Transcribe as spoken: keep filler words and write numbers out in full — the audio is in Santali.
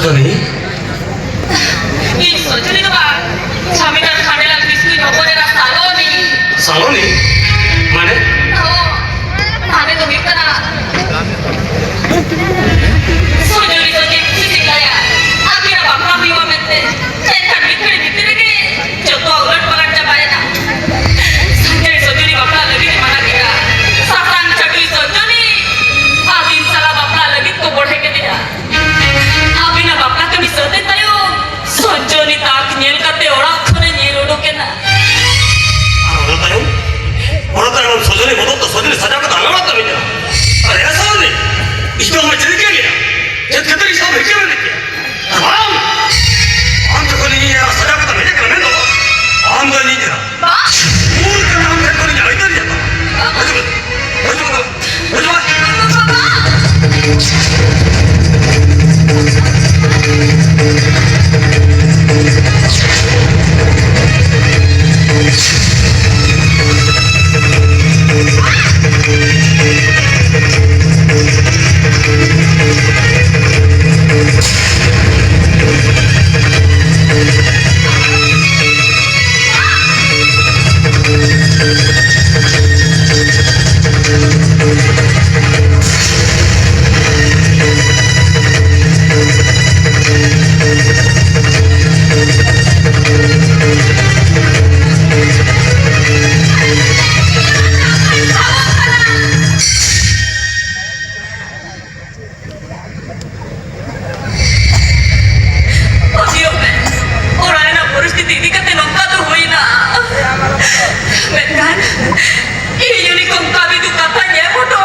ᱥᱚᱡᱚᱱᱤ? ᱤᱧ ᱥᱚᱡᱚᱱᱤ ᱫᱚ ᱵᱟᱝ, ᱡᱷᱟᱢᱮᱞᱟ ᱠᱷᱟᱢᱮᱞᱟ ᱵᱤᱥᱠᱩᱴ ᱦᱚᱯᱚᱱ ᱮᱨᱟ ᱥᱟᱞᱚᱱᱤ᱾ ᱥᱟᱞᱚᱱᱤ? ᱢᱟᱱᱮ? ᱚ, ᱢᱟᱱᱮ ᱫᱚ ᱦᱩᱭᱩᱜ ᱠᱟᱱᱟ, ᱥᱚᱡᱚᱱᱤ ᱫᱚ ᱪᱮᱫ ᱠᱩᱥᱤ ᱪᱮᱫ ᱞᱟᱹᱭᱟ? ᱟᱹᱠᱤᱱᱟᱜ ᱵᱟᱯᱞᱟ ᱦᱩᱭᱩᱜᱼᱟ ᱢᱮᱱᱛᱮ, ᱢᱮᱱᱠᱷᱟᱱ ᱢᱤᱫ ᱜᱷᱟᱹᱲᱤ ᱵᱷᱤᱛᱤᱨ ᱨᱮᱜᱮ ᱡᱚᱛᱚ ᱩᱞᱟᱹᱴ ᱯᱟᱞᱟᱴ ᱪᱟᱵᱟᱭᱮᱱᱟ᱾ ᱥᱟᱸᱜᱮ ᱥᱚᱡᱚᱱᱤ ᱵᱟᱯᱞᱟ ᱞᱟᱹᱜᱤᱫ ᱮ ᱢᱟᱱᱟ ᱠᱮᱫᱟ, ᱥᱟᱥᱟᱝ ᱪᱷᱟᱹᱰᱣᱤ ᱥᱚᱡᱚᱱᱤ ᱟᱹᱵᱤᱱ ᱥᱟᱞᱟᱜ ᱵᱟᱯᱞᱟ ᱞᱟᱹᱜᱤᱫ ᱠᱚ ᱵᱚᱲᱦᱮ ᱠᱮᱫᱮᱭᱟ᱾ ᱟᱹᱵᱤᱱᱟᱜ ᱵᱟᱯᱞᱟ ᱠᱟᱹᱢᱤ ᱥᱟᱹᱛ ᱮᱱ ᱛᱟᱭᱚᱢ, ᱥᱚᱡᱚᱱᱤ ᱛᱟᱠ ᱧᱮᱞ ᱠᱟᱛᱮ ᱚᱲᱟᱜ ᱠᱷᱚᱱᱮ ᱧᱤᱨ ᱩᱰᱩᱠ ᱮᱱᱟ᱾ ᱟᱨ ᱚᱱᱟ ᱛᱟᱭᱚᱢ, ᱚᱱᱟ ᱛᱟᱭᱚᱢ ᱥᱚᱡᱚᱱᱤ ᱵᱚᱫᱚᱞ ᱛᱮ ᱥᱚᱡᱚᱱᱤ ᱥᱟᱡᱟᱣ ᱠᱟᱛᱮ ᱟᱞᱟᱝ ᱚᱲᱟᱜ ᱛᱮᱢ ᱦᱮᱡ ᱮᱱᱟ᱾ ᱟᱨ ᱮ ᱥᱚᱡᱚᱱᱤ, ᱤᱧ ᱫᱚ ᱟᱢᱟᱜ ᱪᱮᱫ ᱤᱧ ᱠᱟᱹᱢᱤᱭᱟ? ᱪᱮᱫ ᱠᱷᱟᱹᱛᱤᱨ ᱤᱧ ᱥᱟᱶ ᱵᱷᱤᱲᱠᱟᱹᱣ ᱮᱱᱟ? ᱟᱢ, ᱟᱢ ᱡᱚᱠᱷᱚᱱ ᱤᱧ ᱥᱟᱡᱟᱣ ᱠᱟᱛᱮ ᱦᱮᱡ ᱟᱠᱟᱱᱟ, ᱢᱮᱱ ᱫᱚ ᱟᱢ ᱫᱚ ᱤᱧᱤᱡ ᱮᱨᱟ᱾ ᱵᱟ! ᱩᱱ ᱠᱷᱚᱱ ᱟᱢ ᱴᱷᱮᱱ ᱠᱷᱚᱱ ᱤᱧ ᱟᱹᱭᱫᱟᱹᱨᱤᱧ ᱦᱟᱛᱟᱣᱟ᱾ ᱦᱤᱡᱩᱜ ᱢᱮ, ᱦᱤᱡᱩᱜ ᱢᱮ, ᱦᱤᱡᱩᱜ ᱢᱮ᱾ ᱦᱩᱭᱩᱜ ᱢᱮ᱾ ᱚᱲᱟᱜ ᱨᱮᱱᱟᱜ ᱯᱚᱨᱤᱥᱛᱷᱤᱛᱤ ᱤᱫᱤ ᱠᱟᱛᱮ ᱱᱚᱝᱠᱟ ᱫᱚ ᱦᱩᱭᱱᱟ᱾ ᱢᱮᱱᱠᱷᱟᱱ ᱤᱧ ᱩᱱᱤ ᱠᱚᱝᱠᱟ ᱵᱤᱫᱩ ᱠᱟᱛᱷᱟᱧ ᱮᱢ ᱦᱚᱴᱚ